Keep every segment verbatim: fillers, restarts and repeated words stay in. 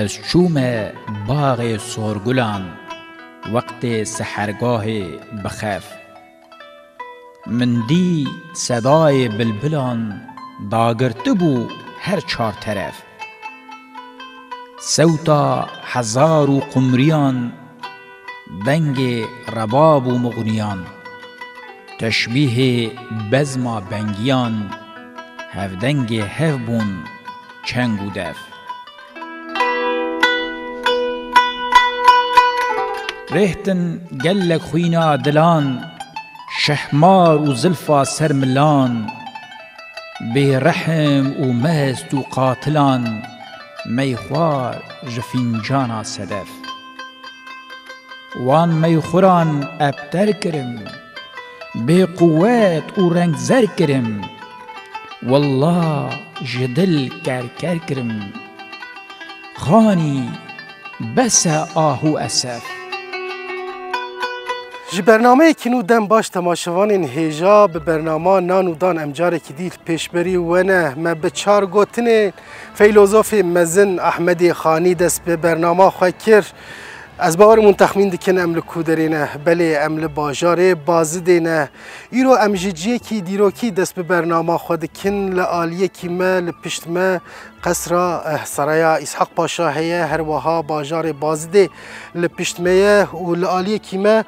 Ez çûme baxê sorgulan, wextê sehergahê bi xef. Min dî sedayê bilbilan dagirtibû her çar teref. Sewta hezar û qumriyan, dengê rebab û muxniyan, teşbîhê bezma bengiyan, hevdengê hev bûn çeng û def. Rêhtin gelek xwîna dilan, şehmar û zilfa ser milan, bêrehm û mest û qatilan, meyxwar ji fîncana sedef. Wan meyxuran ebter kirim, bêquwet û rengzer kirim. Wallah ji dil kerker kirim. Xanî bes e ah û esef. Ji bernameyekî nû dem baş temaşevanên hêja bi bernama Nan û Dan em carekî dî li pêşberî we ne. Me bi çar gotinên feylozofê mezin Ahmedê Xanî dest bi bernama xwe kir. Ez bawer im hûn texmîn dikin em li ku derê ne. Belê, em li bajarê Bazidê ne. Îro em ji cihekî dîrokî dest bi bernama xwe dikin. Li aliyekî me, li pişt me qesra, eh, Saraya Îshak Paşa heye. Her wiha bajarê Bazidê li pişt me ye û li aliyekî me,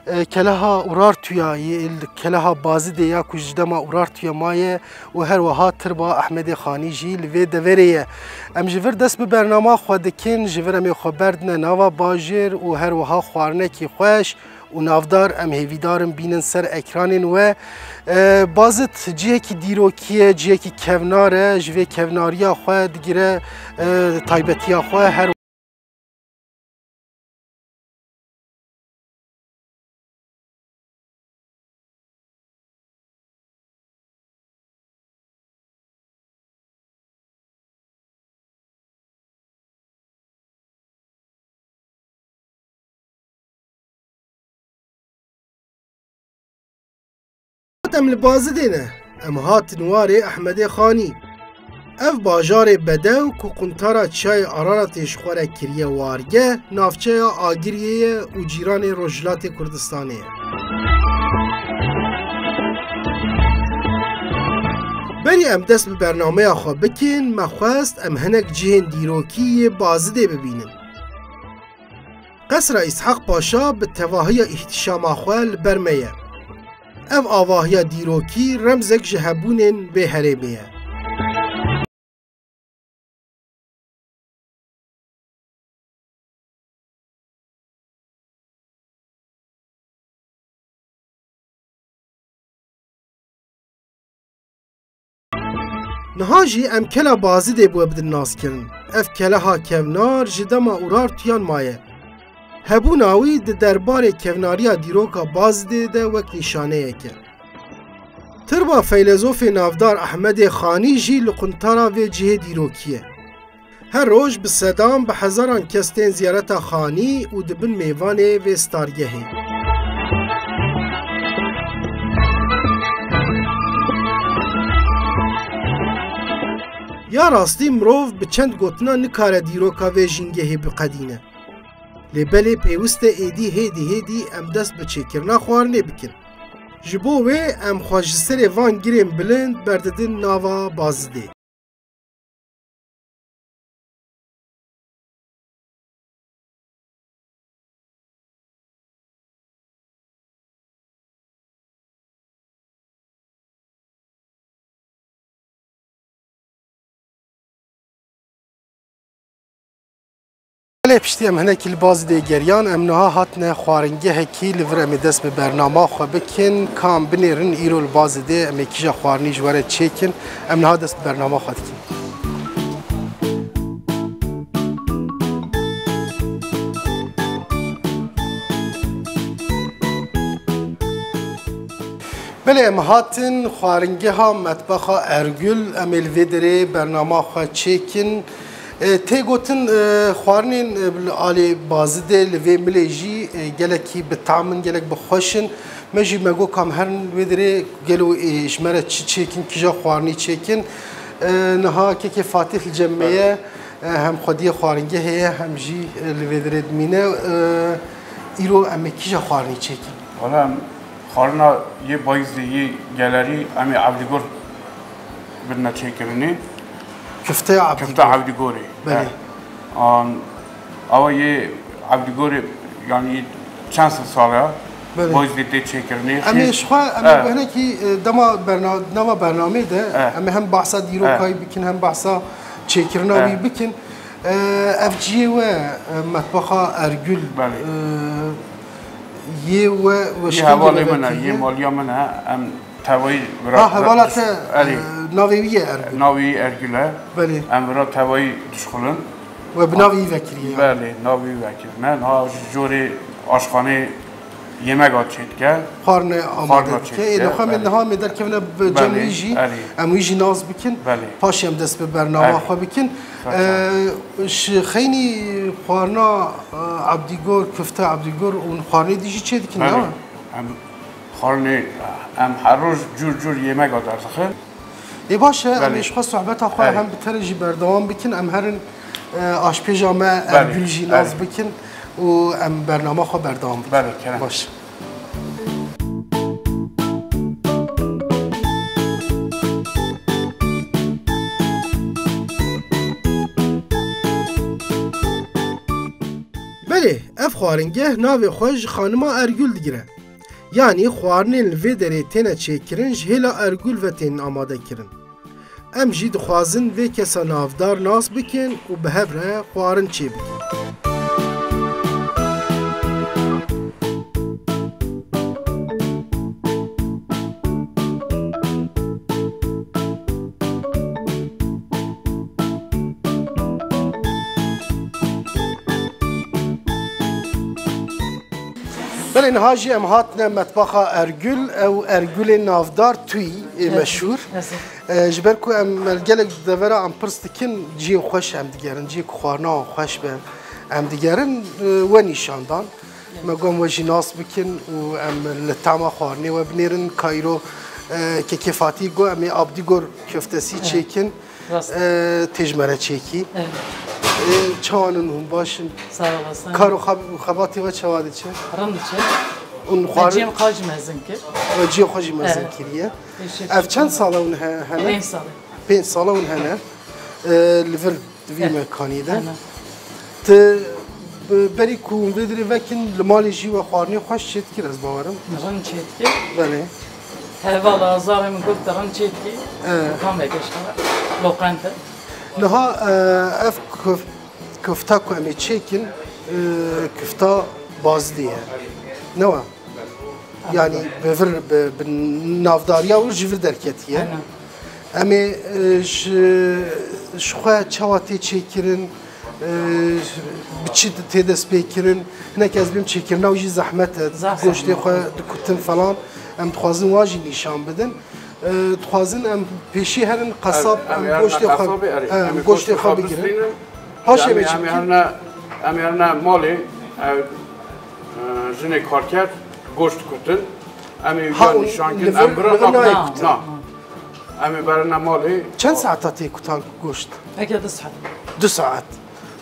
eh, Keleha Urartuya, yê, Keleha Bazidê ya ku ji dema Urartuya maye û her wiha tirba Ehmedê Xanî jî li vê deverê ye. Em ji vir dest bi bernama xwe dikin, ji vir em ê xwe berdine nava bajêr û her wiha xwarinekî xweş û navdar em hêvîdar in bînin ser ekranên we. E, Bazid cihekî dîrokî ye, cihekî kevnar e, ji vê kevnariya xwe digire, e, taybetiya xwe her Em li Bazidê ne. Em hatin warê Ehmedê Xanî. Ev bajarê bedew ku quntara Çiyayê Araratê ji xwe re kiriye wargeh, navçeya Agiriyê ye û cîranê Rojhilatê Kurdistanê ye. Berî em dest bi bernameya xwe bikin, me xwest em hinek cihên dîrokî yê Bazidê bibînin. Qesra Îshak Paşa bi tevahiya îhtîşama xwe li ber me ye. Ev avahiya dîrokî remzek ji hebûnên vê herêmê ye. Niha jî em kela Bazidê bi we bidin naskirin. Ev keleha kevnar ji dema Urartuyan maye. Hebûna wî di derbarê kevnariya dîroka Bazidê de wek nîşaneyek e. Tirba feylezofê navdar Ehmedê Xanî jî li quntara vê cihê dîrokî ye. Her roj bi sedan, bi hezaran kes tên ziyareta Xanî û dibin mêvanê vê stargehê. Ya rastî mirov bi çend gotina nikare dîroka vê jîngehê biqedîne. Lê belê pêwist e êdî hêdî hêdî em dest bi çêkirina xwarinê bikin. Ji bo wê em xwe ji serê van girên bilind berdidin nava Bazidê. Belê piştî em hinekî li Bazidê geriyan, em niha hatine xwaringehekî, li vir em ê dest bi bernama xwe bikin. Ka em binêrin îro li Bazidê em ê kîja xwarinî ji we re çêkin. Em niha dest bi bernama xwe dikin. Belê em hatin xwaringeha metbexa Ergul, em ê li vê derê bernama xwe çêkin. E, tê gotin, e, xwarinên, e, li alê Bazidê li vê milê jî, e, gelekî bi tam in, gelek bi xweş in. Me jî me got ka em herin wê derê gelo, e, ji me re çi çêkin, kîja xwarinî çêkin. E, niha kekê Fatih li cem me ye. E, hem xwediyê xwaringehê ye, hem jî, e, li vê derê dimîne. E, îro em ê kîja xwarinî çêkin? Wala em xwarina yê bayîzê yê gelerî em ê Evdîgor bidine çêkirinê. Kifteya Evdîgor. Kifta Evdîgorê. Belê. E, an, awa yê Evdîgorê, yanî çend sed sal e, Belê. Bayîzê tê çêkirinê. Em ê Xîz-, ji xwe, em ê e. Bi hinekî, e, dema berna-, nava bernamê de, E. Em ê hem behsa dîrokayî E. Bikin, hem behsa çêkirina E. Wî bikin. E, ev cihê we, e, metbaxa Ergul, Belê. E, yê we Yê weşî hevalê min e, yê maliya min e, em tevayî vira Ha, hevala te, Erê. E, navê wî ye Ergul. Navê wî Ergul e. Belê. Em vira tevayî dişxulin. We bi navê wî vekiriye. Belê, navê wî vekirine. Niha ji jorê aşxanê yemega çêdike. Xwarine amade dike. Ê, nexwe em ê niha em ê derkevine bi cem wî jî. Belê. Em wî jî nas bikin. Belê. Paşê em dest bi bernama xwe bikin. Belê. Ee, ji xeynî xwarina, e, Ebdîgor, kifte Ebdîgor û xwarinê dî jî çê dikin, ne? Belê. Em xwarinê, em her roj cûr cûr yemega derdixin. Ê baş e, em Belê. Ê ji xwe sohbeta xwe Belê. Hem bi te re jî berdewam bikin. Em herin, e, aşpêja me Belê. Ergul jî nas Belê. Bikin û em bernama xwe berdewam bikin. Belê, kerem. Baş. Belê, ev xwaringeh navê xwe ji xanima Ergul digire. Yanî xwarinên li vê derê têne çêkirin ji hêla Ergul ve tên amadekirin. Em jî dixwazin vê kesa navdar nas bikin û bi hev re xwarin çêbikin. Belê, niha jî em hatine metbaxa Ergul, ew Ergulê navdar Tuyî, ê Evet. Meşhûr. Evet. E, ji ber ku em li gelek devera em pirs dikin, cihê xweş em digerin, cihê ku xwarina wan xweş be, em digerin, e, we nîşan dan. Me got em we jî nas bikin û em li tama xwarinê we binêrin. Ka îro, e, kekê Fatî got em ê Abdîgor köftesî Evet. Çêkin. Rast. E, tê ji me re çêkî. Evet. E, çawan in hûn baş in? Sağ olasın. Kar û xeb-, xebatê we çawa diçe? Rind diçe. Hûn xwar- Ciyê xwe jî mezin kir. Ve ciyê xwe jî mezin Evet. Kiriye. Teşekkür Ev çend ederim. Sal e hûn he-, hene? Pênc sal e. Pênc sal e hûn hene. E, li vir Di vî Eh. Mekanî de. Ana. Ti bi-, berî ku hûn vê dirê vekin, li malê jî we xwarinê xweş çêdikir, ez bawerim. Rind çêdikir. Belê. Hevala zarê min got, rind çêdikir. Eh. Kam veke ji xwe. Loqente. Niha, eh, ev kuf-, kufta ku em ê çêkin, eh, kufta Bazdê ye. Ne wa? Yanî bi vir, bi, bi navdariya wir ji vir derketiye. Aynen. Em ê, e, ji, ji xwe çawa tê çêkirin, e, bi çi tê destpêkirin? Hinek ez bêm çêkirina wî jî zehmet e. Zaf Goştê zehmet xwe e. Dikutin falan. Em dixwazin wan jî nîşan bidin. E, dixwazin em pêşî herin qesab, Em, em em ê goştê herin xwe, qesabê, erê. Em em ê goştê goştê xwe xwe bigirin. Bistînin. Paşê Em ê, me çi em ê bikin? Herine, em ê herine malê, ew, e, jinê karker goşt dikutin. Em ê Ha, wiya û nîşan li kin, vir, em bira li vir nayê nayê kutin. Na. Em ê berine malê. Çend saeta tê kutan goşt? Eke du saet. Du saet.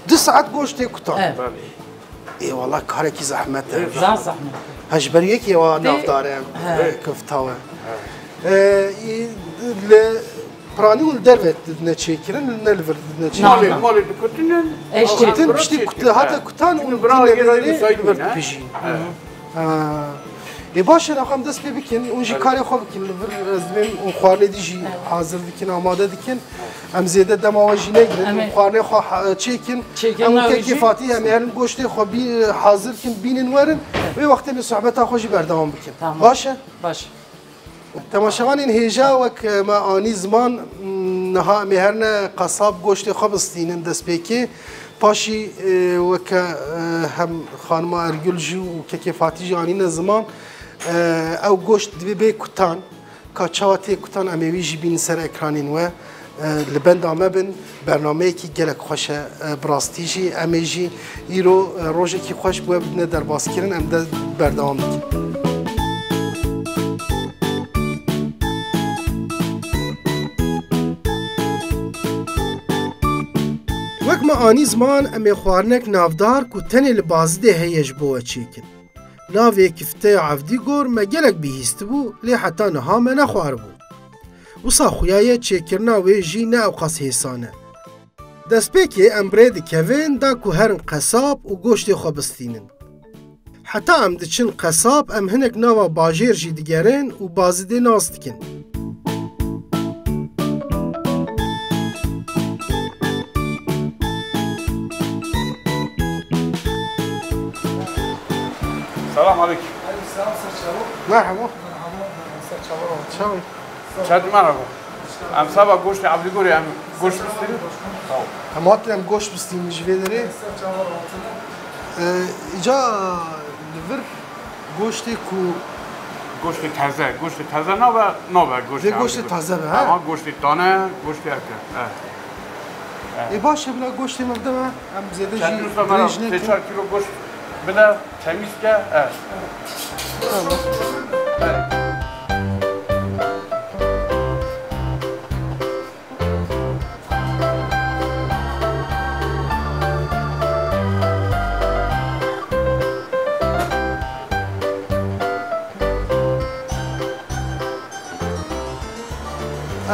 Du saet goşt tê kutan. Evet. Belê. Ê wala karekî zehmet e. Evet. Zaf zehmet e. Ha, ji ber yekê wa Tê- navdar e, He. Kifta we. Evet. E, î, li Piranî û li derve didine çêkirin, ne li vir didine çêkirin. Malê, malê dikutinin. Eşkî. Kutin, piştî kut-, hate kutan û bira tîne yê rayî derê müsait li vir nîne. Dibijîn. Evet. Ha. Ê baş e, em dest pê bikin, hûn jî Evet. Karê xwe bikin, li vir ez dibêm û xwarinê dî jî Evet. Hazir dikin, amade dikin. Em zêde dema we jî negirin, Em ê û xwarinê xwe ha-, çêkin. Çêkin, Em û navê kekê jî? Fatî, em ê herin goştê xwe bî-, hazir kin, bînin werin. Evet. Wê wextê em ê sohbeta xwe jî berdewam bikin. Tamam. Baş e? Baş. Temaşevanên hêja, wek me anî ziman, niha em ê herine qesab goştê xwe bistînin destpêkê. Paşî, e, weke, e, hem xanima Ergul jî û kekê Fatî jî anîne ziman, e, ew goşt divê bê kutan. Ka çawa tê kutan, em ê wî jî bînin ser ekranên we. E, li benda me bin, bernameyekî gelek xweş e, e, bi rastî jî. Em ê jî îro, e, rojekî xweş bi we bidine derbas kirin, em de berdewam dikin. Wek Me anî ziman em ê xwarinek navdar ku tenê li Bazidê heye ji bo we çêkin. Navê kifteya Evdîgor me gelek bihîstibû, lê heta niha me nexwaribû. Wisa xuya ye çêkirina wê jî ne ewqas hêsan e. Destpêkê em bi rê dikevin da ku herin qesab û goştê xwe bistînin. Heta em diçin qesab, em hinek nava bajêr jî digerin û Bazidê nas dikin. Selam aleyküm. Aleyküm selam, ser çavuk. Merhaba. Merhaba, ser çavuk. Çaw. Çaw, merhaba. Em saba goştê Evdîgorê em goşt bistînin. Sağ ol. Em hatin em goşt bistînin ji vê derê. Ee, îca li vir goştê ku Goştê teze, goştê teze nabe, nabe goştê Vê goştê Evdîgorê. Taze be, ha? Ama goştê tane, goştê eke. Eh. Ê baş e, bila goştê me bide me. Em zêde jî Çetin Usta, bana dirêj sê nekin. Çar kilo goşt bide, temiz ke. Eh. Tamam. Eh.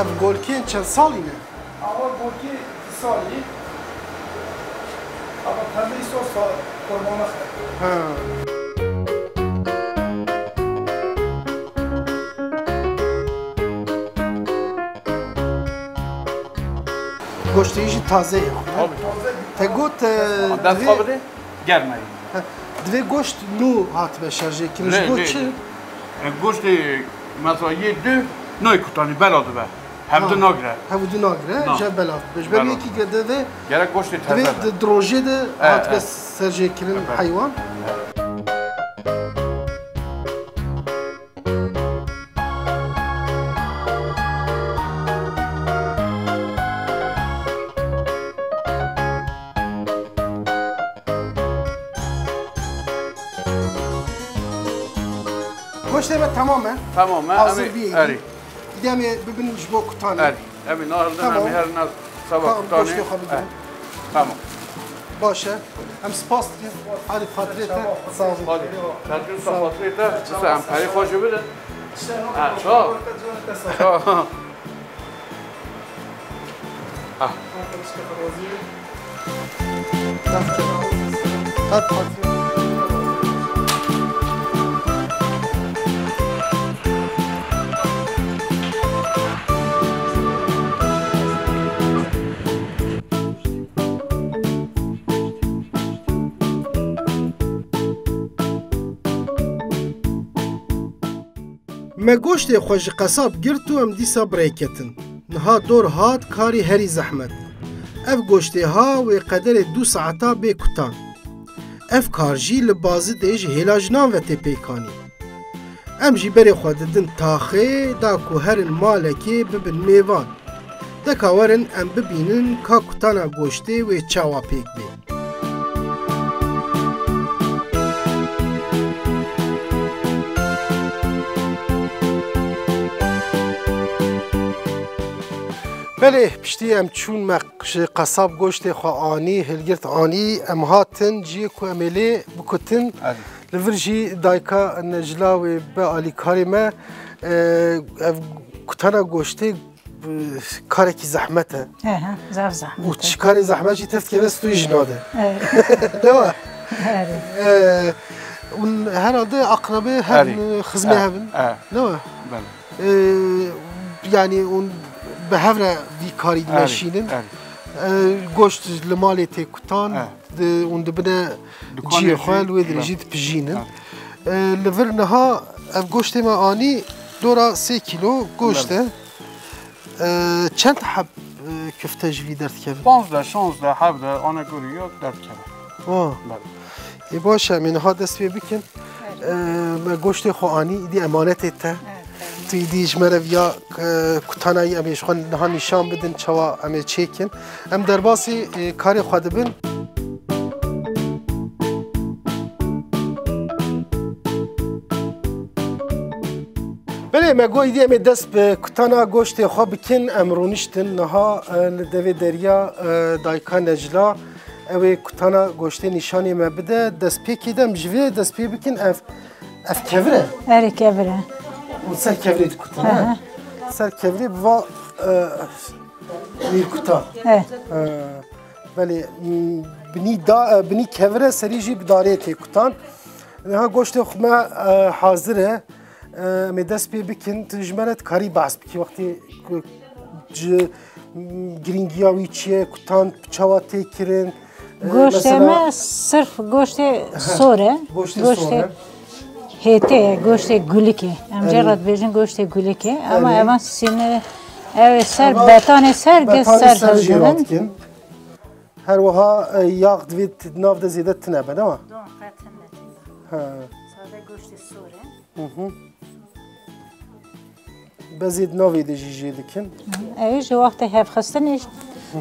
Ev golkên çend salî ne? Ava golkê du salî. Ava pembeyî sos fa-, kurmanex e. Ha. Goştê jî taze ye. Tabii. Te got, e, Dest divê xwe bide, germ e. He, divê goşt nû hatibe şerjê kirin. Lê, ji bo lê, çi? Lê. E, goştê mesela yê du nayê kutanî, bela dibe. Hevdu nagire. Hevdu nagire, Na. Ji hev belav dibe. Ji ber Belav wê kî dibe. Ge-, divê, Gerek goştê divê taze be. Di, di rojê de E, hatibe e. Serjê kirin E, be. Heywan. E. Goştê me temam e. Tamam e, Hazir em ê bî. Erê. Îdî em ê bibin ji bo kutanê. Erê. Em ê nahildin, Tamam. Em ê herin seba Tamam, kutanê. Goştê xwe bibin. Eh, tamam. Baş e. Em spas dikin. Hadi xatirê te. Sağ olun. Hadi. Çetin Usta, Sağ ol. Xatirê te. Wisa em perê xwe jî bidin. Ha, çaw. Çaw. Ah. Hadi, hadi. Me goştê xwe ji qesab girt û em dîsa bi rê ketin. Niha dor hat karî herî zehmet. Ev goştê ha wê qederê du saeta bê kutan. Ev kar jî li Bazidê ji hêla jinan ve tê pêkanîn. Em jî berê xwe didin taxê da ku herin malekê bibin mêvan. Deka werin em bibînin ka kutana goştê wê çawa pêk bê. Belê, piştî em çûn me ji qesab goştê xwe anî, hilgirt anî, em hatin cihê ku em ê lê bikutin. Erê. Li vir jî dayika Necla wê be alîkarê me, e, ev kutana goştê, e, karekî zehmet e. He, he, zaf zehmet e. Û çi karê zehmet jî tevdikeve stûyê jina de. Evet. Değil mi? Evet. E, û herhalde akrabê hev, Erê. Xizmê He, hev in. He. Değil mi? Belê. E, yani hûn bi hev re vî karî Erê, dimeşînin. Erê. E, goşt li malê tê kutan, Erê. Di, hûn dibine Dukanê cihê xwe jî, li wê dirê Belê. Jî dipijînin. Belê. E, li vir niha ev goştê me anî dora sê kîlo goşt e. Belê. E, çend heb, e, kifte ji vî derdikevin? Panzdeh, şanzdeh, hevdeh, ana gorî ya derdikeve. Oh. Belê. Ê baş e, em ê niha dest pê bikin. E, me goştê xwe anî, îdî emanetê te. Evet, evet. Tu îdî ji me re viya, e, kutanayî em ê ji xwe niha nîşan bidin, çawa em ê çêkin. Em derbasî, e, karê xwe dibin. Belê, me got, îdî em ê dest bi kutana goştê xwe bikin. Em rûniştin niha, e, li devê derya, e, dayika Necla. Ew ê kutana goştê nîşanê me bide. Destpêkê de em ji vê dest pê bikin. Ev, ev kevir e? Erê, kevir e. Û ser kevirê dikutin, Hı he? hı. Ser kevirê bi va, e, mîrkuta. E. E, belê, m, binî da, e, binî kevir e, serî jî bi darê tê kutan. Niha goştê xwe me, e, hazir e. Em ê dest pê bikin, tu ji me re dikarî behs bikî wextê ku ci, girîngiya wî çi ye, kutan çawa tê kirin? E, Goştê mesela me sirf goştê Aha, sor e. goştê Goştê sor e. hêtê ye, goştê gulikê. Em jê Erê. re dibêjin goştê gulikê. Ama Erê. evan sînê, ev ê ser, Eva betanê ser, gê betanê ser ser jê hildibin. radikin. Her wiha, e, yax divê t-, nav de zêde tine be, ne wa? Don qet hene tine. Ha. Sade goştê sor e. Hı hı. Bezê di navê de jî jê dikin. Ew jî wextê hevxistinê jî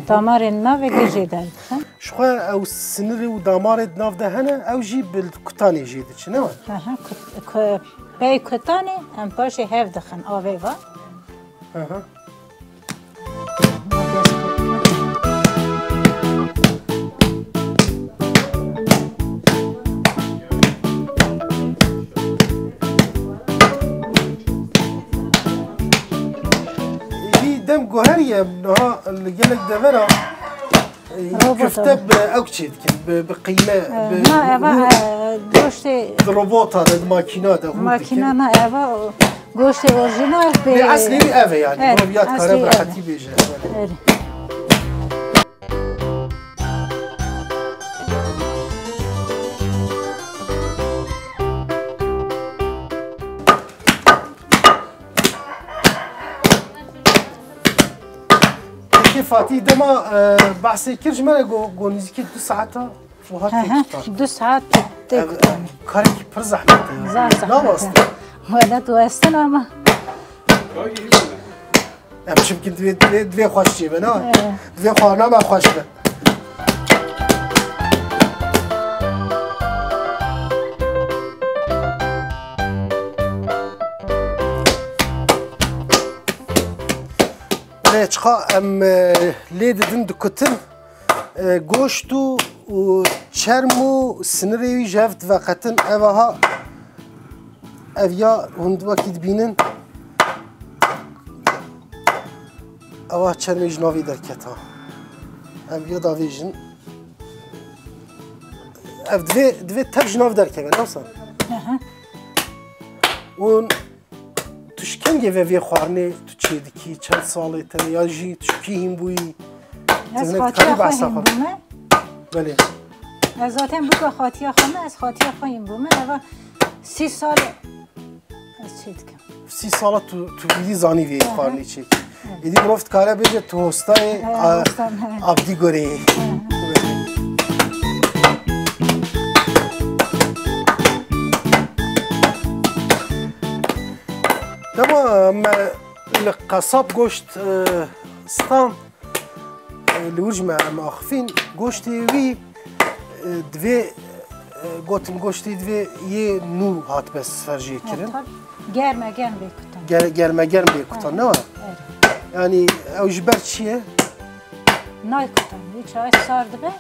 damarên navê de jê derdixin. Ji xwe ew sinirê û damarê di nav de hene, ew jî bi kutanê jê diçin, ne wa? Hı hı, kut-, ku-, pey kutanê em paşê hev dixin, avê va. Hı hı. Êdî dem guheriye niha li gelek devera, e, Robota. kifte bi ew çê dikin, bi, bi qîme, E, bi na, eva, hûr, e, goştê di robota de, di makîna de hûr makîna dikin. na, eva, o, goştê orjînal Lê pê eslê wî ev e yani. Evet, Mirov ya dikare eslê bi ev e. rehetî bêje. Evet. Peki Fatih, dema, e, behsê kir ji me re got, got nêzîkî du saeta wiha Hı tê hı, kutan. du saet tê Ev, kutan. karekî pir zehmet e. Zaf zehmet e. Nawaste. Welat westin ama. Em çimkin divê, divê, divê xweş çêbe, ne? Evet. Divê xwarina me xweş be. Lê çiqa em, e, lê didin dikutin, e, goşt û, û çerm û sinirê wî ji hev diveqetin. Ev aha, ev ya hûn wekî dibînin. Ewa çermê ji navê derketa. Em ya davêjin. Ev divê, divê tev ji nav derkeve, ne wisa? Aha. Û tu ji kengê ve vê xwarinê tu çê dikî? Çend salê te ya jî tu ji kî hîn bûyî? Ez Tu hinek xatiya dikarî xwe behsa hîn xwe? bûme. Belê. Ez zaten bûka xatiya xwe me, ez xatiya xwe hîn bûme. Eva sî sal e ez çê dikim. Sî sala tu, tu vîdî zanî vê Aha. xwarinê çêkî. Evet. Êdî mirov dikare bêje tu hostayê, He, a, hostan, he. Abdî goreyê. He. Dema me li qesab goşt, e, stan, e, li wir ji me em axifîn, goştê wî, e, divê, e, gotim goştê divê yê nû hatibe serjêkirin. Evet, tabii. Germe germ bê kutan. Ger-, germe germ bê kutan, Evet, ne wa? evet. Yani ew ji ber çi ye? Nayê kutan. Wî çaxê sar dibe.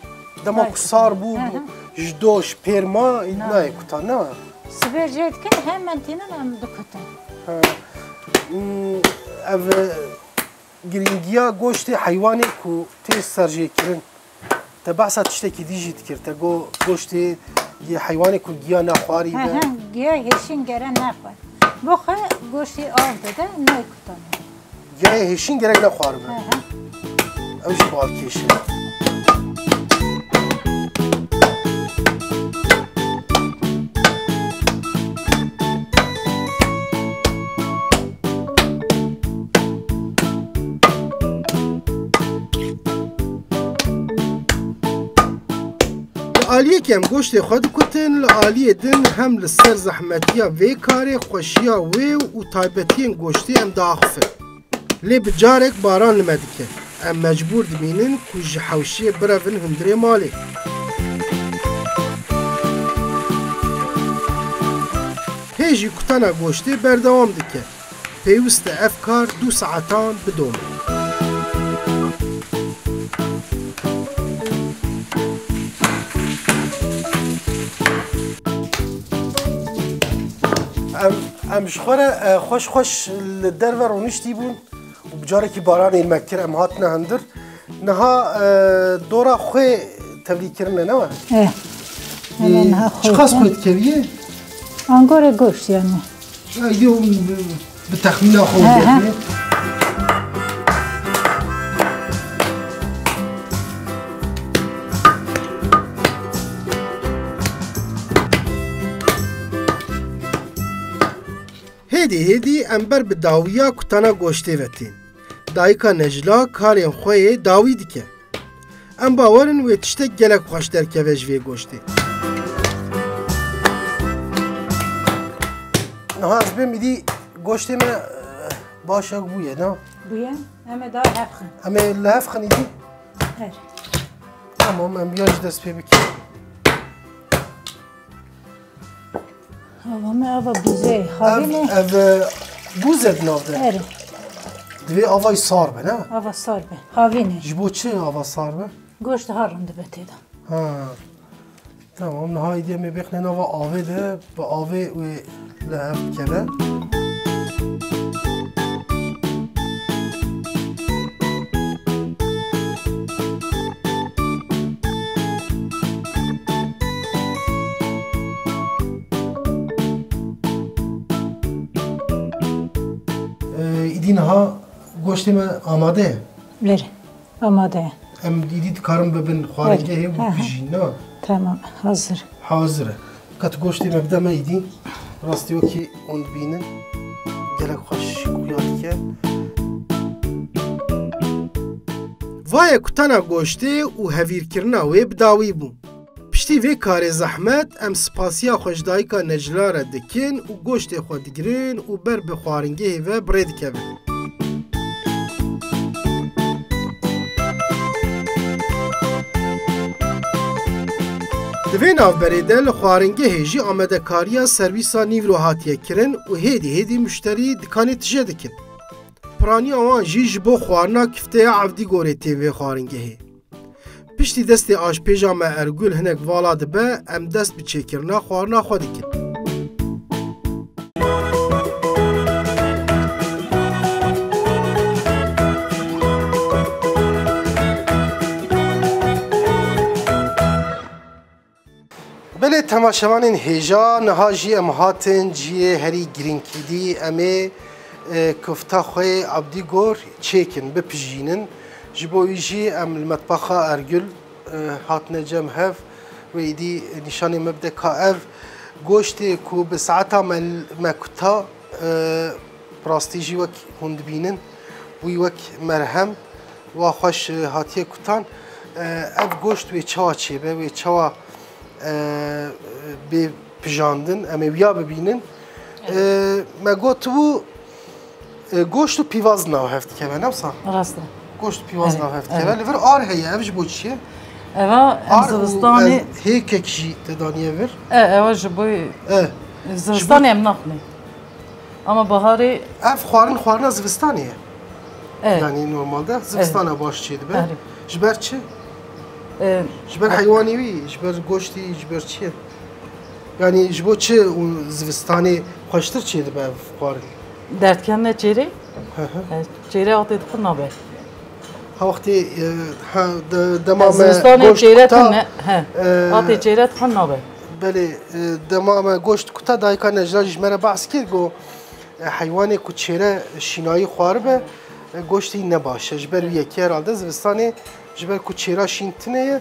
Dema Nayê ku kutan. sar bû, Hı hı. ji doş, pêrma, Nayê. nayê kutan, ne wa? Sibê jê dikin, hemen tînin em dikutin. Ha. Hmm, ev, e, girîngiya goştê heywanê ku tê serjêkirin. Te behsa tiştekî dî jî dikir. Te got goştê yê heywanê ku giya nexwarî He be. he, giya hêşîn gere nexwe. Bo xwe goştê av dide, nayê kutan. Giyayê hêşîn gerek nexwaribe. He he. Ew jî balkêş e. Li aliyekî em goştê xwe dikutin, li aliyê din hem li ser zehmetiya vê karê, xweşiya wê û taybetiyên goştê em diaxifin. Lê bi carek baran li me dike. Em mecbûr dimînin ku ji hewşiyê birevin hundirê malê. Hê jî kutana goştê berdewam dike. Pêwist e ev kar du saetan bidome. Em, em ji xwe re, e, xweş xweş li derve rûniştî bûn û bi carekî baranê me kir, em hatine hundir. Niha, e, dora xwê tevlî kirine, ne we? Eh. Ê, hemen niha çiqas xwê xwê dikeviyê? Angorê goşt yani. Ya, yo, bi, bi texmîna xwe He, he. dikeviyê. Hêdî hêdî em ber bi dawiya kutana goştê ve tên. Dayika Necla karên xwe yê dawî dike. Em bawer in wê tiştek gelek xweş derkeve ji vê goştê. Niha ez bêm îdî goştê me, eh, baş ek bûye, ne? Bûye. Em ê daha hev xin. Em ê li hev xin îdî? Her. Tamam, em ya jî dest pê bikin. Ava me ava bûzê, havînê. Ev, ev, e, bûz e di nav de? Erê. Divê avayî sar be, ne? Ava sar be, havînê. Ji bo çi ava sar be? Goşt daha rind dibe tê de. Ha. Tamam, niha îdî em ê bêxine nava avê de, bi avê wê li hev bikeve. Ee, îdî niha goştê me amade ye. Ver. Amade ye. Em îdî dikarin bibin xwaringehê û Her. Aha. Bijîn, ne? Tamam, hazir. Hazir e. Ka tu goştê me bide me îdî. Rastî wekî hûn dibînin. Gelek xweş xuya dike. Vaye kutana goştê û hevîrkirina wê bi dawî bû. Piştî vê karê zehmet, em spasiya xwe ji dayika Necla re dikin û goştê xwe digirin û ber bi xwaringehê ve bi rê dikevin. Di vê navberê de li xwaringehê jî amadekariya serwîsa nîvro hatiye kirin û hêdî hêdî muşterî dikanê tije dikin. Piraniya wan jî ji bo xwarina kifteya Evdîgorê tên vê xwaringehê. Piştî destê aşpêja me Ergul hinek vala dibe, em dest bi çêkirina xwarina xwe dikin. Belê temaşevanên hêja, niha jî em hatin cihê herî girîngkî dî, em ê, e, kufta xwe yê Abdîgor çêkin, bipijînin. Ji bo wî jî em li metbaxa Ergul, e, hatine cem hev, wê îdî nîşanê me bide ka ev goştê ku bi saeta me, me kuta, e, bi rastî jî wek hûn dibînin, wî wek merhem, wa xweş, e, hatiye kutan. E, ev goşt wê çawa çêbe, wê çawa, e, bê pijandin, em ê wiya bibînin. E, me gotibû, e, goşt û pîvaz nav hev dikeve, ne wisa? Rast e. Goşt û pîvaz Evet, nav hev dikeve. evet. Li vir ar heye, ev ji bo çi ye? Eva, em Ar û zivistanê ez hêkek jî te daniye vir. E, eva ji bo E, ji bo zivistanê em naxwinê. Ama baharê Ev xwarin xwarina zivistanê ye. E. Yanî normalde zivistana baş çê dibe. Erê. Ji ber çi? E, Ji ber heywanê wî, ji ber goştî, ji ber çi ye? Yanî ji bo çi û zivistanê xweştir çê dibe ev xwarin? Derdkevne çêrê? Hı hı. E, çêrê atê dixin nabe. Ha wextê, e, ha, de-, dema Ez me zivistanê goşt çêre kuta, tune, he. e, Atê çêre dixin nabe. Belê, e, dema me goşt kuta dayika Necla jî ji me re behs kir, got, e, heywanê ku çêre şînayî xwaribe, e, goştê wî ne baş e. Ji ber wî yekê herhalde zivistanê ji ber ku çêra şîn tune ye,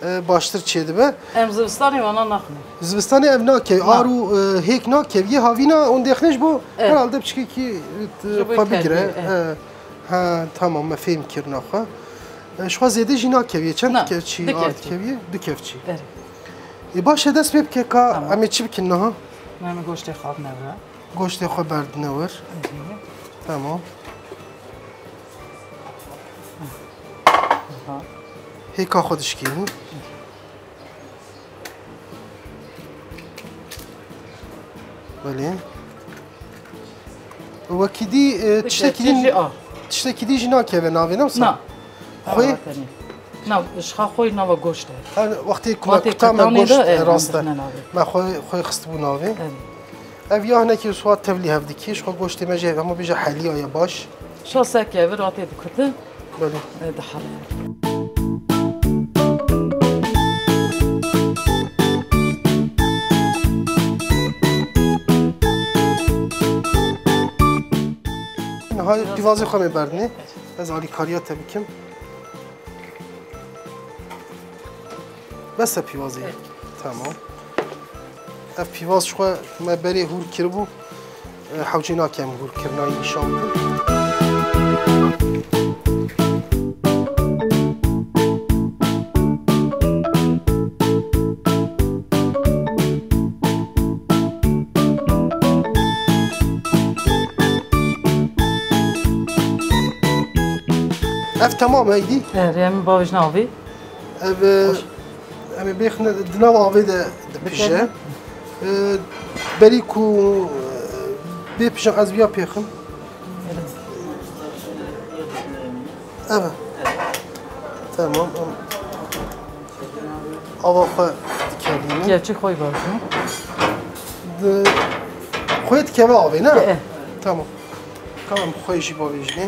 e, baştir çêdibe. Em zivistanê wana naxwin. Zivistanê ev nakevî, Na. ar û, e, hêk nakevî, havîna hûn dêxine ji bo Evet. herhalde piçkekî, e, Ji bo xwe bigire. kevî, evet. E, ha, tamam, me fêm kirina xwe. E, ji xwe zêde jî nakevî. Çend Na, kevçî du ar kevçî. dikevî? Du kevçî. Evet. Ê, baş e, dest pê bike ka Tamam. em ê çi bikin niha? Em ê goştê xwe bine vir. Goştê xwe berdine wir. Hı hı. Tamam. Aha. Hêka xwe dişkînin. Belê. Wekî dî, e, tiştekî dî, tiştekî dî jî nakeve navê, ne wisa? Na. Xwê? Na, ji xwe xwê nava goşt e. Ha, wextê ku me kuta me goşt, e, rast e. Me xwê, xwê xistibû navê. Ev ya hinekî wisa tevlî hev dikî, ji xwe goştê me jî hema bêje heliya ye baş. Şa seke vir hatê dikutin. Belê. E, dihere. Niha pîvazê xwe me berdinê. Ez alîkariya te bikim. Bes e pîvazê. Evet. Tamam. Ev pîvaz ji xwe me berê hûr kiribû. E, hewcê nakem hûrkirina wî nîşan bidim. Ev temam e, êdî? E, rê min bavêjin avê. Ev, e, em ê bêxine di nav avê de dipije. E, berî ku, e, bê pije ez viya pêxim. Ev e. Tamam, em ava xwe dikerînin. Kevçî xwe baş. Di, xwe dikeve avê, ne? E, e. Tamam. Tamam, xwe jî bavêjinê.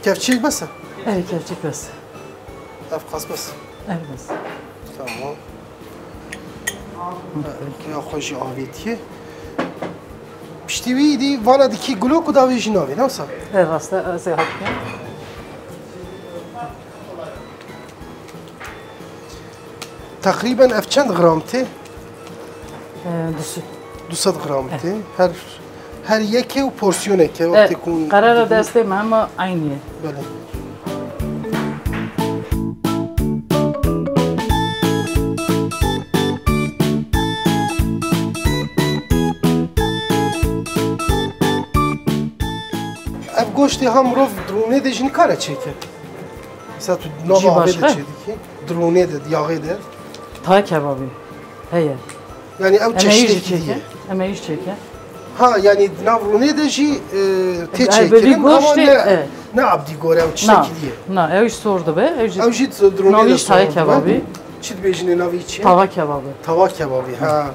Kevçî bes e? Erê, kevçî bes e. Ev qas bes. Ev bes. Tamam. Ya xwe jî avêtiye. Piştî wî dî vana dikî gulo ku davê jî navê, ne wisa? E, rast e, ez ê hatiye. Teqrîben ev çend gram tê? E, du sed. Du sed gram tê. Her, her yekê û porsiyonekê, e, wextê ku qerara destê me hema eynî ye. Belê. Ev goştê ha mirov di rûnê de jî nikare çêke? Mesela tu di nava avê de çêdikî, di rûnê de, di yaxê de. Tayê kebabî heye. Yani ew çeşîdekî diye. Em ê jî çêke. Ha, yani di nav rûnê de jî, e, tê çêkirin ama ne, e, ne abdî gore, ew tiştekî diye. Na, ew jî sor dibe, ew jî. Ew jî di rûnê de sor dibe. Navî jî tayê kebabî. Çi dibêjinê navî çi? Tava kebabî. Tava kebabî, ha.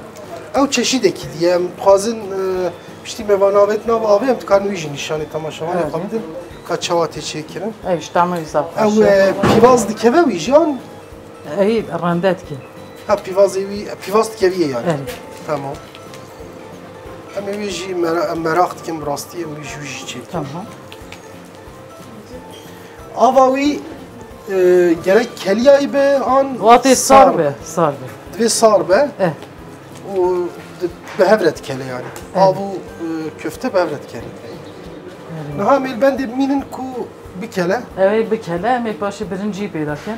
Ew çeşîdekî diye. Em dixwazin, e, piştî me va navêt nav avê, em dikarin wî jî nîşanê temaşevanê xwe bidin. Ka çawa tê çêkirin. Ew ji tama wî zaf xweş e. Ew, e, pîvaz dikeve wî jî an? Ey, rende dike. Ha, pîvazê wî, pîvaz dikeviyê yani. Evet. Tamam. Em ê wî jî mera-, em meraq dikin, bi rastî em wî ji wî jî çêkin. Tamam. Ava wî, e, gerek keliyayî be an sar be? Sar be, sar be. Divê sar be. Eh. Û di-, bi hev re dikele yani. Evet. Av û, e, köfte bi hev re dikele. Evet. Niha em ê li bendê bimînin ku bikele. Ew ê bikele, em ê paşê birincî pêda kin.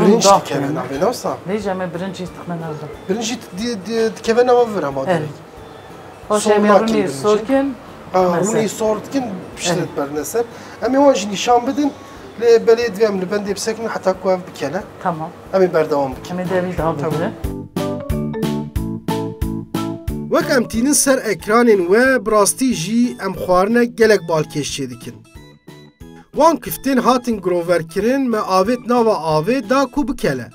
Birinc dikeve navê, ne wisa? Lê jî em ê birincî dixine nav de. Birincî di-, di-, dikeve nava vir hema direkt. Paşê em ê rûnî sor kin. Ha, rûnî sor dikin, piştre diberine ser. Em ê wan jî nîşan bidin. Lê belê divê em li bendê bisekinin heta ku ev bikele. Tamam. Em ê berdewam bikin. Em ê devî daha bigire. Wek em tînin ser ekranên we, bi rastî jî em xwarinek gelek balkêş çêdikin. Wan kiftên hatin giroverkirin, me avêt nava avê da ku bikele.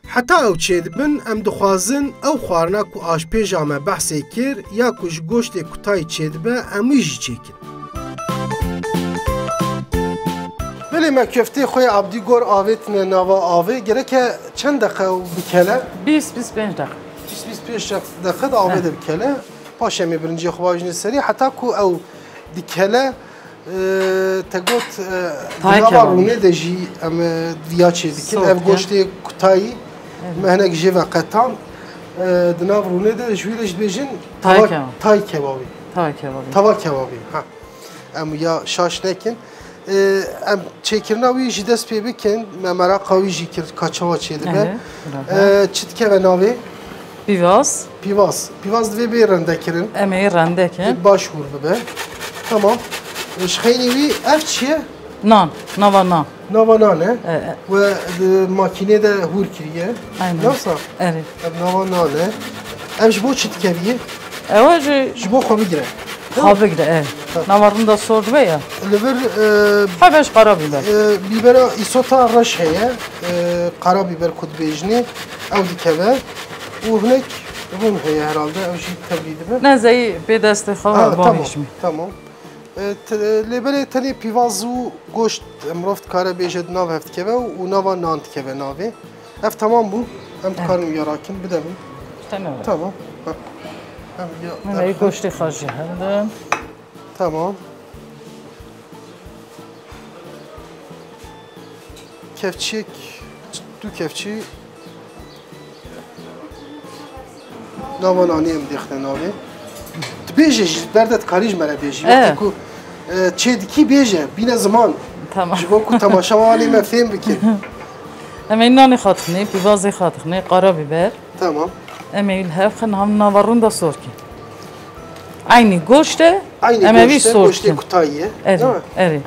Heta ew çêdibin, em dixwazin ew xwarina ku aşpêja me behsê kir ya ku ji goştê kutayî çêdibe, em wî jî çêkin. Belê me köftê xwe yê Abdî Gor avêtine nava avê. Gereke çend deqe ew bikele? Bîst, bîst pênc deqe. Bîst, bîst pênc deqe di avê de bikele. Paşê em ê birinciyê xwe bajine serî. Heta ku ew dikele, e, te got, e, di nava rûnê de jî em, e, viya çêdikin. Ev goştê kutayî me hinek jê ve qetan. E, di nav rûnê de ji wî re jî dibêjin tay kebabî. Tay kebabî. Tava kebabî. Ha. Em ya şaş nekin. E, em çêkirina wî jî dest pê bikin. Me meraqa wî jî kir ka çawa çêdibe. E, çi dikeve navê? Pîvaz. Pîvaz. Pîvaz divê bê rendekirin. Em ê rendekin. Baş hûr bibe. Tamam. E, ji xeynî wî ev çi ye? Nan. Nava nan. Nava nan e. E, e. We di makînê de hûr kiriye. Aynen. Nasa? Erê. Ev nava nan e. Ev ji bo çi dikeviyê? Ew ji... Ji bo xwe bigire. Ha, bigre, e. Ha. Nava rinda sor dibe ya. Li vir, e, Ha, beş qara biber. E, bibera îsota reş heye. E, qara biber ku dibêjinê, ew dikeve. Û hinek rûn heye herhalde, ew jî tevlî dibe. Ne zeyî pê destê xwe Ha, bavêjimî. Tamam. E, te-, lê belê tenê pîvaz û goşt mirov dikare bêje di nav hev dikeve û, û nava nan dikeve navê. Ev tamam bû. Em dikarin wiya rakin bide min. Tenê. Tamam. Ha. Em ya Min ey derxin. Goştê xwe jî hildim. Tamam. Kevçiyek, du kevçî nava nanê em dêxine navê. Tu bêje jî, berde dikarî ji me re bêjî. E. Wextê ku, e, çê dikî bêje, bîne ziman. Tamam. Ji bo ku temaşevanê me fêm bikin. Em ê nanê xwe dixinê, pîvazê xwe dixinê, qara biber. Tamam. Em ê li hev xin, hem nava rûnda sor kî. Eynî goşt e, Eynî em ê vî goşt e, sor goştê kî. Kutayî ye, Erê, değil mi? Erê.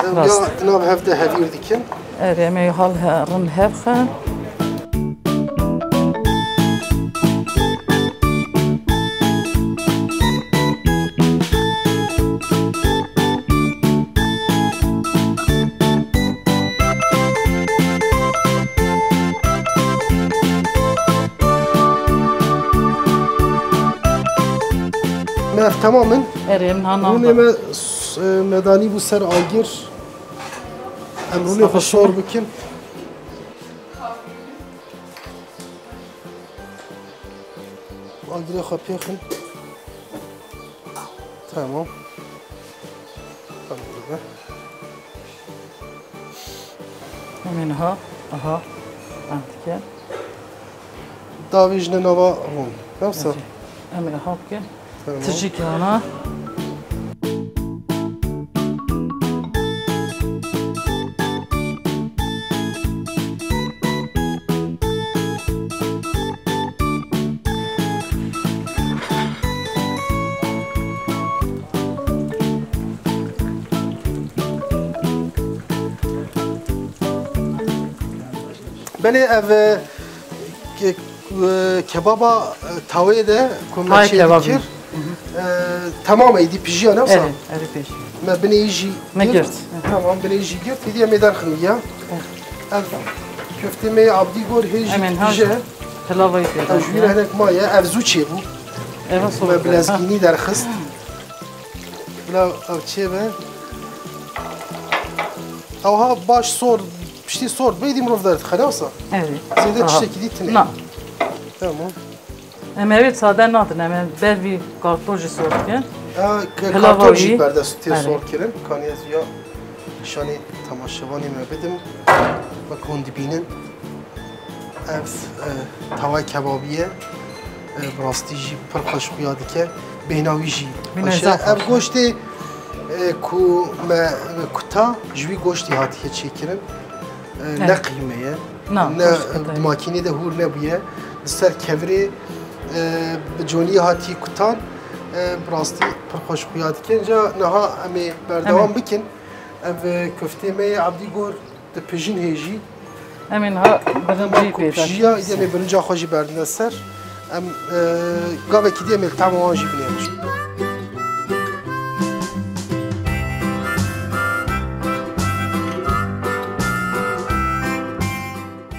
Em Rast. Ya di nav hev de hevîr dikin. Erê, em ê hal he-, rûn hev xin. Me ev tamam in. Erê, em ha Rûnê nanda. Me s-, e, medanî bû ser agir. Em rûnê xwe sor bikin. Agirê xwe pêxin. Tamam. Tamam. Em ê niha, aha, em dike. Davêjine nava rûn. Yoksa? Em ê aha bikin. Tamam. Tijî kî ana. Belê ev, e, ke-, e, kebaba, e, tawê de ku me Hay çê kebabî. Dikir, e, temam êdî pijiya ne wisa? Erê, erê pêşî. Me binê jî Me girt. Girt. Tamam, binê jî girt. Hêdî em ê derxin ya. Ev köftê me yê Abdî Gor hê jî Em ê pije. Pilavayî pê Ev jû re hinek maye. Ev zû çêbû. Eva Me soğuk. Bilezgînî derxist. Bila ev çê be. Ew ha baş sor, piştî sor bê dî mirov derdixe, ne wisa? Evet. Zêde Aha. Tiştekî dî tune. Na. Tamam. Em ê sade nadin, em ê ber vî kartol jî sor bikin. E, ke-, Pilava kartol wî. Jî berdest tê Erê. Sor kirin. Kanî ez ya şanê temaşevanê me bidim. Wek hûn dibînin. Ev, e, taway kebabî ye. E, bi rastî jî pir xweş xuya dike. Bêhna wî jî Bîne xweş e. Zaf Ev xweş e. Goştê, e, ku me, e, kuta ji wî goştê hatiye çêkirin. E, He. Ne qîme ye. Na, Ne, goşt kuta ye. Makînê de hûr nebûye. Li ser kevirê, e, bi conî hatiye kutan. E, bi rastî pir xweş xuya dike. Înca niha em ê berdewam Em ê. Bikin. Ev, e, köftê me yê Abdî Gor. Di pijin hê jî. Em ê niha birincî Ku pê pijiya, dakîn. Em ê birinca xwe jî berdine ser. Em, e, gavekî dî em ê li tema wan jî binêrin.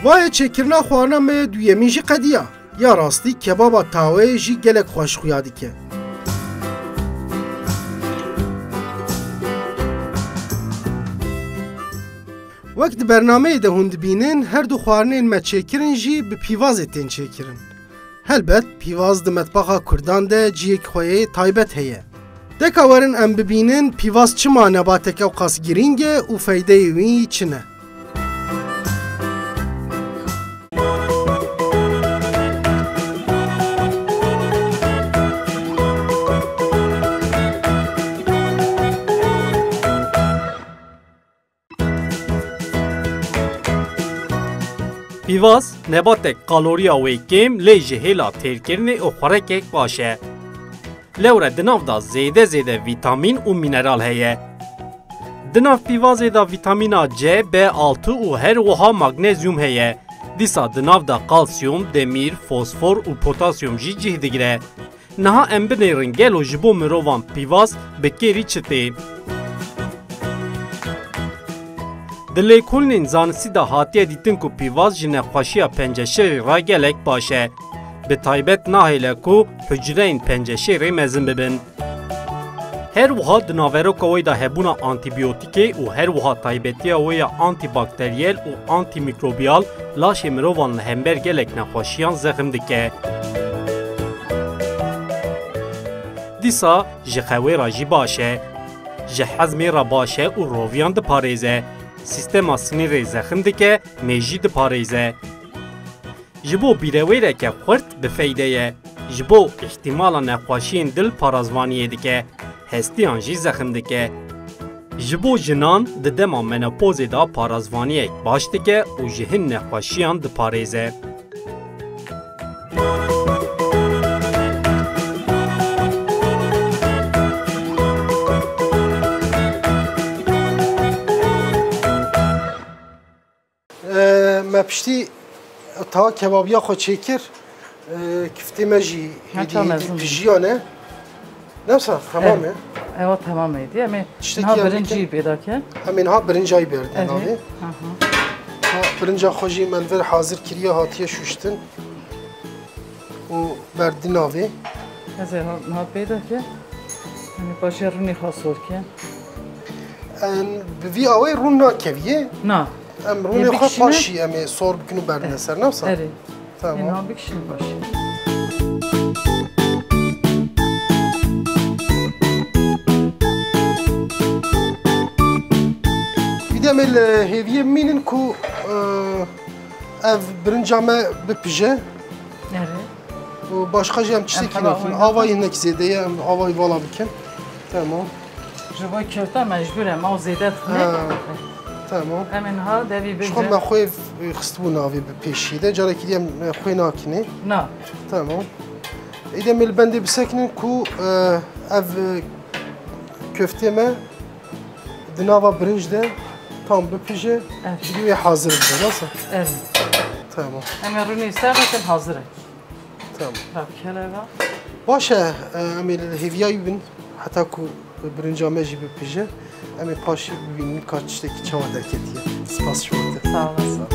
Vayê çêkirina xwarina me yê duyemîn jî qediya. Ya rastî kebaba taweyê jî gelek xweş xuya dike. Wek di bernameyê de hûn dibînin, her du xwarinên me çêkirin jî bi pîvazê tên çêkirin. Helbet, pîvaz di metbaxa kurdan de cihek xwe yê taybet heye. Deka werin em bibînin pîvaz çima nebatek ewqas girîng e û feydeyê wî çi ne. Pîvaz, nebatek kaloriya wê kêm lê ji hêla têrkirinê û xurekek baş e. Lewre di nav de zêde zêde vîtamîn û mîneral heye. Di nav pîvazê de vîtamîna C, B altı û her wiha magnezyum heye. Dîsa di nav de kalsiyum, demîr, fosfor û potasyum jî cih digire. Niha em binêrin gelo ji bo mirovan pîvaz bi kêrî çi tê? Di lêkolînên zanistî de hatiye dîtin ku pîvaz ji nexweşiya penceşêrê re gelek baş e. Bi taybet nahêle ku hucreyên penceşêrê mezin bibin. Her wiha di naveroka wê de hebûna antîbiyotîkê û her wiha taybetiya wê ya antîbakteriyel û antîmîkrobiyal laşê mirovan li hember gelek nexweşiyan zexm dike. Dîsa ji xewê re jî baş e. Ji hezmê re baş e û roviyan diparêze. Sîstema sinîrê zexm dike, mêjî diparêze. Ji bo bîrewêreke xurt bi feyde ye. Ji bo îhtimala nexweşiyên dil parazvaniyê dike. Hestiyan jî zexm dike. Ji bo jinan di dema menopozê de parazvaniyek baş dike û ji hin nexweşiyan diparêze. E, me piştî tawa kebabiya xwe çêkir. E, kiftê me jî hêdî hêdî pijiyane. Ne wisa, temam e? Ewa temam e. Em ê niha birincî pê dake. Em ê niha birincayî berdin navê. Ha, birinca xwe jî me li vir hazir kiriye, hatiye şuştin. û berdî navê. Ez ê ha-, niha peyda ke. Em ê paşê rûnê xwe sor ke. Em bi vî awê rûn nakeviyê. Na. Em rûnê xwe paşî em ê sor bikin û berdine ser, ne wisa? Erê. Tamam. Ê niha bikişîne paşê. Îdî em ê li hêviyê bimînin ku, e, ev birinca me bipije. Erê. Û başqa jî em tiştekî nakin. Avayî hinek zêde ye, em avayî vala bikin. Tamam. Ji bo kewta mecbûr em av zêde dixwin. Ha. Tamam. Em ê niha devî bibin. Ji xwe me xwe xistibû navê bi pêşî de. Carekî dî em xwe nakinê. Na. Tamam. Êdî em ê li bendê bisekinin ku, e, ev, e, köftê me di nava birinc de tam bipije, Evet. Ji wê hazir bibe, nasıl? Evet. Tamam. Em ê rûnê ser nekin, hazir e. Tamam. Bak, hele bak. Baş e, e, em ê li hêviya wî bin, heta ku birinca me jî bipije. Em ê paşê bibînin ka tiştekî çawa derketiye. Spas ji we re. Sağ olasın.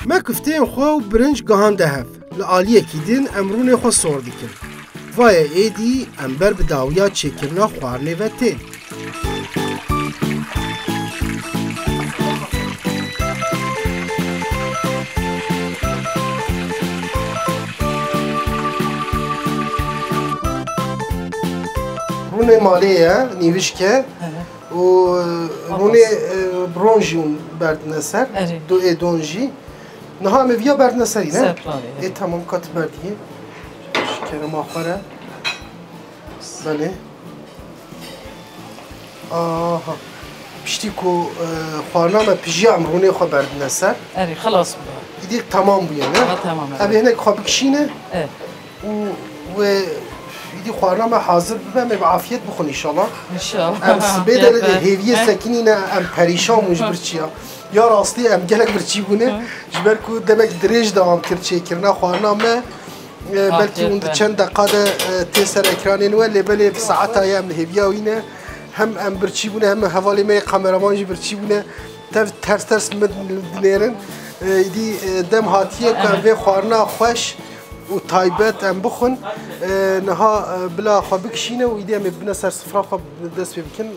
Me kufteyên xwe û birinc gihande hev. Li aliyekî din em rûnê xwe sor dikin. Vaye êdî em ber bi dawiya çêkirina xwarinê ve tên. Rûnê malê ye, nîvişk e. Hı hı. Û, e, rûnê, e, bronz jî hûn berdine ser. Erê. Do ê don jî. Niha em ê viya berdine serî, ne? Ser planê, erê. Ê, tamam, ka tu berdiyê. Ji kerema xwe re. Belê. Aha. Piştî ku, e, xwarina me pijiya, em rûnê xwe berdine ser. Erê, xilas bûye. Îdî temam bûye, ne? Ha, temam, erê. Em ê hinek xwe bikişîne. E. Û wê îdî xwarina me hazir bibe, em ê bi afiyet bixwin înşallah. Înşallah. Em sibê de hêviyê sekinîne, em perîşan bûn ji birçiya. Ya rastî em gelek birçî bûne. Hı. Ji ber ku demek dirêj dewam kir çêkirina xwarina me. E, belkî hûn di çend deqa de, e, tê ser ekranên we, lê belê bi saeta ye em li hêviya wî ne. Hem em birçî bûne, hem hevalê me yê kameraman jî birçî bûne. Tev ters ters min dinêrin. E, îdî, e, dem hatiye ku em vê xwarina xweş û taybet em bixwin. E, niha, e, bila xwe bikişîne û îdî em ê bine ser sifra xwe dest pê bikin. E,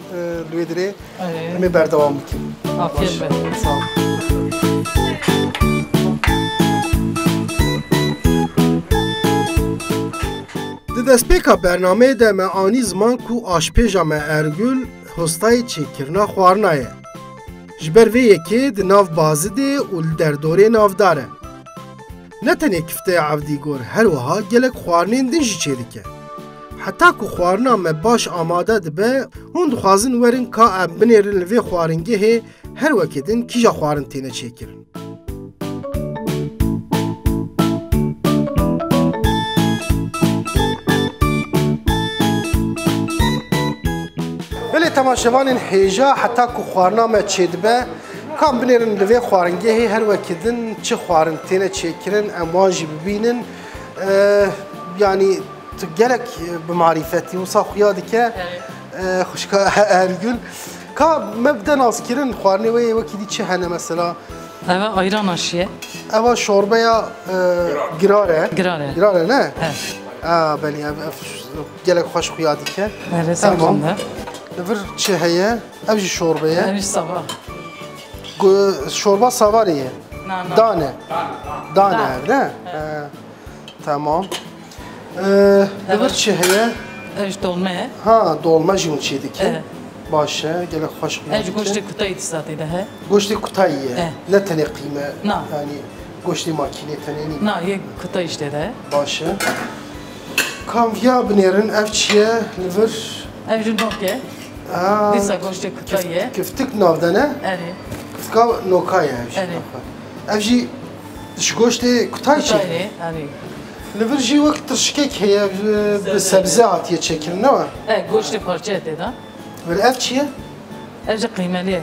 li wê dirê em ê berdewam bikin. Afiyet be. Sağ ol. Di destpêka bernameyê de me anî ziman ku aşpêja me Ergul hostayê çêkirina xwarina ye. Ji ber vê yekê di nav Bazidê û li derdorê navdar e. Ne tenê kifteya Evdîgor, her wiha gelek xwarinên din jî çêdike. Heta ku xwarina me baş amade dibe, hûn dixwazin werin ka em binêrin li vê xwaringehê her wekî din kîja xwarin têne çêkirin. Belê temaşevanên hêja, heta ku xwarina me çêdibe, kam binêrin li vê xwaringehê her wekî din çi xwarin têne çêkirin, em wan jî bibînin. E, yanî tu gelek bi marîfetî wisa xuya dike, e, xwişka Ergul. Ka me bide naskirin, xwarinê wê yê wekî dî çi hene mesela? Eve ayran aşiye. Eva şorbeya, e, girar e. Girar e. Girar e, ne? He. A, belê, ev, ev gelek xweş xuya dike. Erê, sağ olun da. Li vir çi heye? Ev jî şorbe ye. Ev jî sava. Gu-, şorba savarê ye. Na, na. Dane. Dane, ne? He. He. Tamam. Ee, li vir çi heye? Ev jî dolme ye. Ha, dolme jî hûn çê dikin. Evet. Baş e, gelek xweş xuya dikin. Ev jî goştê kutayî dîsa tê de he. Goştê kutayî ye. Evet. Ne tenê qîme, na, yanî goştê makînê tenê nî. Na, yê kutayî jî tê de he. Baş e. Kam viya binêrin, ev çi ye? Li vir? Ev jî nok e. Aa, dîsa goştê kutayî ye. Kiftik nav de ne? Erê. Kiftika noka ye ev jî. Erê. Ev jî ji goştê kutayî çê. Kutayî, erê. Li vir jî wek tirşikek heye, bi sebze hatiye çêkirin, ne wa? E, goştê parçe tê de. Belê ev çi ye? Ev jî qîmelî ye.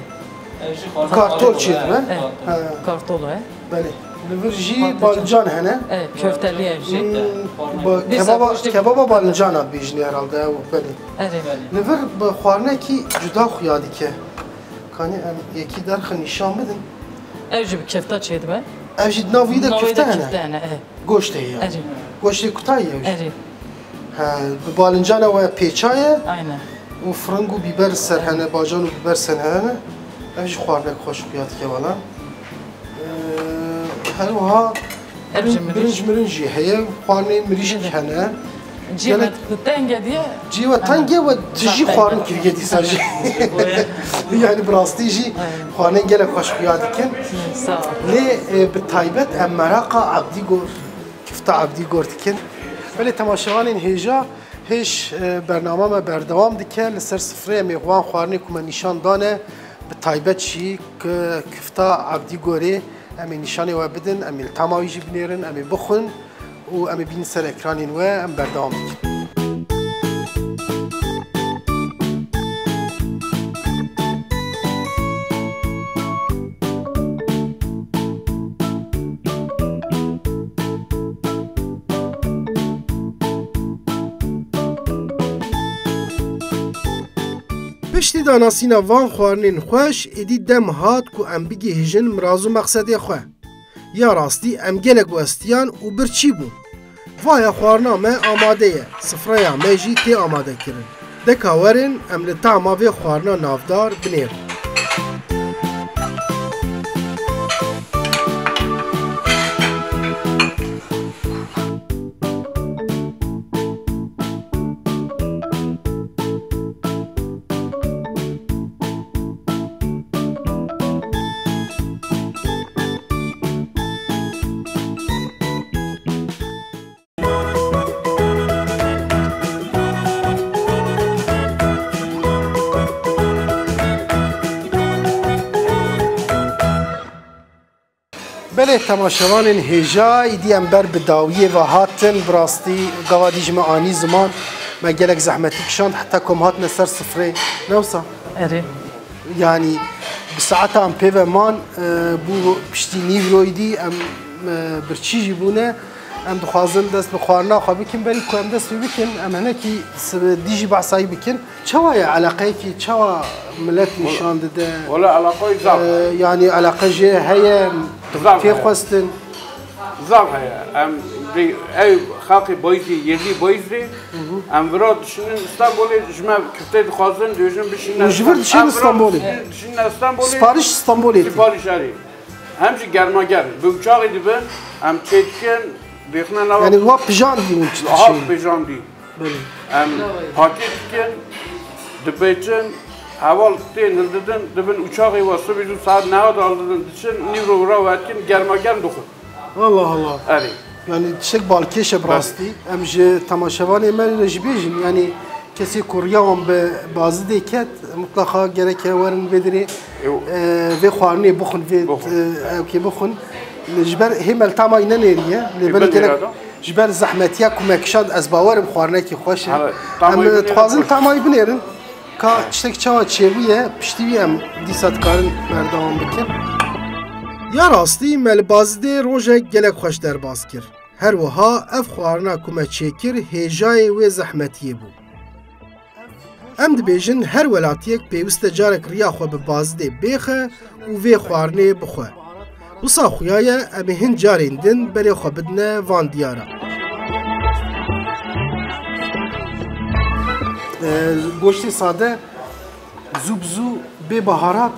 Kartol çê dibe? E, he, kartol e. Belê. Li vir jî balincan hene. E, köftelî ev jî. Hmm, ba-, kebaba, kebaba balincana bêjinê herhalde ew, belê. Erê. Li vir bi xwarinekî cuda xuya dike. Kanî em yekî derxin nîşan bidin. Ev jî bi kefta çê dibe. Ev jî di nav wî de kifte hene. Kifte hene, e. Goştê ya. Erê. Goştê kutayî ye ew jî. Erê. He, bi balincana we pêça ye. Aynen. Û firing û bîber ser hene, bacan û bîber ser hene. Ev jî xwarinek xweş xuya dike wala. Ee, her wiha birinc mirinc jî heye, xwarinê mirîşk hene. Cî we teng e diye. Cî we teng e we tijî xwarin kiriye dîsa jî. Yani bi rastî jî xwarinên gelek xweş xuya dikin. Sağ ol. Lê, e, bi taybet em meraqa Abdîgor, kifta Abdîgor dikin. Belê temaşevanên hêja, hêj, e, bernama me berdewam dike. Li ser sifreyê em ê wan xwarinê ku me nîşan dane, bi taybet jî ki kifta Abdîgorê em ê nîşanê we bidin, em ê li tama wî jî binêrin, em ê bixwin û em ê bînin ser ekranên we, em berdewam dikin. Piştî danasîna van xwarinên xweş, êdî dem hat ku em bigihîjin miraz û mexsedê xwe. Ya rastî em gelek westiyan û birçî bûn. Vaya xwarina me amade ye, sifreya me jî tê amadekirin. Deka werin em li tama vê xwarina navdar binêrin. Belê, temaşevanên hêja, îdî em ber bi dawiyê ve hatin. Bi rastî gava dî ji me anî ziman, me gelek zehmetî kişand, heta ku em hatine ser sifrê. Ne wisa? Erê. Yanî bi saetan pê ve man, e, bû piştî nîvroyî dî, em, e, birçî jî bûne. Em dixwazin dest bi xwarina xwe bikin, berî ku em dest pê bikin, em hinekî si-, dî jî behsa wî bikin. Çawa ye eleqeyekî, çawa milet nîşan dide? Wala eleqeyê zaf. E, yanî eleqe jê heye, zaf heye. Tê xwestin. Zaf heye. Em dê, ew xelkê Bayîzê, yerlî Bayîzê, em vira dişinin Stenbolê, ji me kiftê dixwazin, dibêjin bişîne. Û ji vir dişên Stenbolê? Em vira dişin-, dişîne Stenbolê. Sipariş Stenbolê tê? Sipariş erê. Hem jî germagerm. Bi uçaxê dibin, em çê dikin, dêxine nava. Yanî wa pijandî hûn çi dişînin? Hat pijandî. Belê. Em pakêt dikin, dipêçin, heval tên hildidin, dibin uçaxê we sibê zû saet neha de hildidin, diçin, nîvro wira wetkin, germagerm dixwin. Allah Allah. Erê. Yani tiştek balkêş e bi rastî. Em ji temaşevanê me re jî bêjin, yani kesê ku riya wan bi Bazidê ket, mutlaqa gereke werin vê dirê, e, vê xwarinê bixwin, vê, e, ewkê bixwin. Ji ber hê me li tamay nenêriye, lê belê gelek ji ber zehmetiya ku me kişand, ez bawer im xwarinekî xweş e. Em dixwazin tamay binêrin. Ka tiştek çawa çêbûye, piştî wî em dîsa dikarin berdewam bikin. Ya rastî me li Bazidê rojek gelek xweş derbas kir. Her wiha ev xwarina ku me çêkir hêjayê wê zehmetiyê bû. Em dibêjin her welatiyek pêwist e carek riya xwe bi Bazidê bêxe û vê xwarinê bixwe. Wisa xuya ye em ê hin carên din berê xwe bidine van diyara. E, goştê sade zû bi zû bê baharat,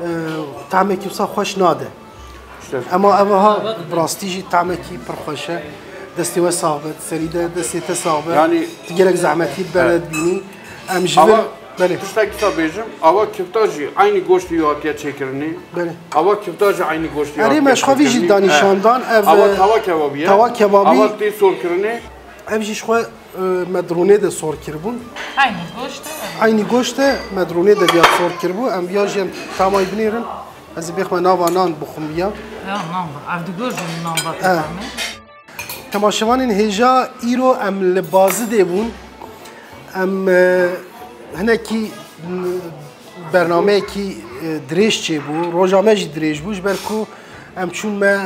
e, tamekî wisa xweş nade. Ema ev ha bi rastî jî tamekî pir xweş e. Destê we sax be, serî de destê te sax be. Yanî tu gelek zehmetî bere dibînî. Em ji vir belê. Tiştek wisa bêjim, ava kifta jî eynî goştê wî hatiye çêkirinê. Belê. Ava kifta jî eynî goştê wî hatiye çêkirinê. Erê me ji xwe vî jî danîşandan ev. Ava tawa kebabî ye. Tawa kebabî. Ava tê sorkirinê. Ev jî ji xwe, e, me dronê de sor kiribûn. Eynî goşt e. Eynî goşt e, me dronê de viya sor kiribû. Em viya jî em tamay binêrin. Ez ê bêxme nava nan bixwim viya. Ya, nan ba. Ev di goşt nan ba. E. Temaşevanên hêja, îro em li Bazidê bûn. Em, e, hinekî, m, bernameyekî, e, dirêj çêbû. Roja me jî dirêj bû, ji ber ku em çûn me,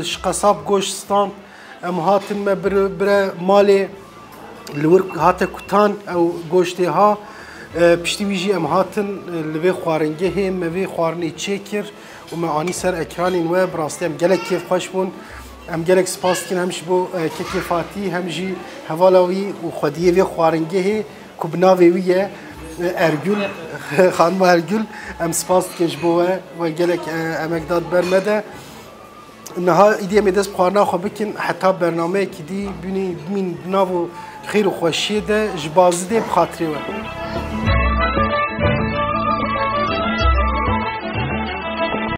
e, ji qesab goşt stand. Em hatin me bir, bire malê li wir hate kutan ew goştê ha. E, piştî wî jî em hatin, e, li vê xwaringehê me vê xwarinê çêkir û me anî ser ekranên we. Bi rastî em gelek kêfxweş bûn. Em gelek spas dikin hem ji bo, e, kekê Fatî hem jî hevala wî û xwediyê vê xwaringehê ku bi navê wî ye, e, Ergül, xanima Ergül. Em spas dikin ji bo we. We gelek, e, emek da di ber me de. Niha îdî em ê dest bi xwarina xwe bikin, heta bernameyekî dî bînî, bimîn di nav û xêr û xweşiyê de ji Bazidê bi xatirê we.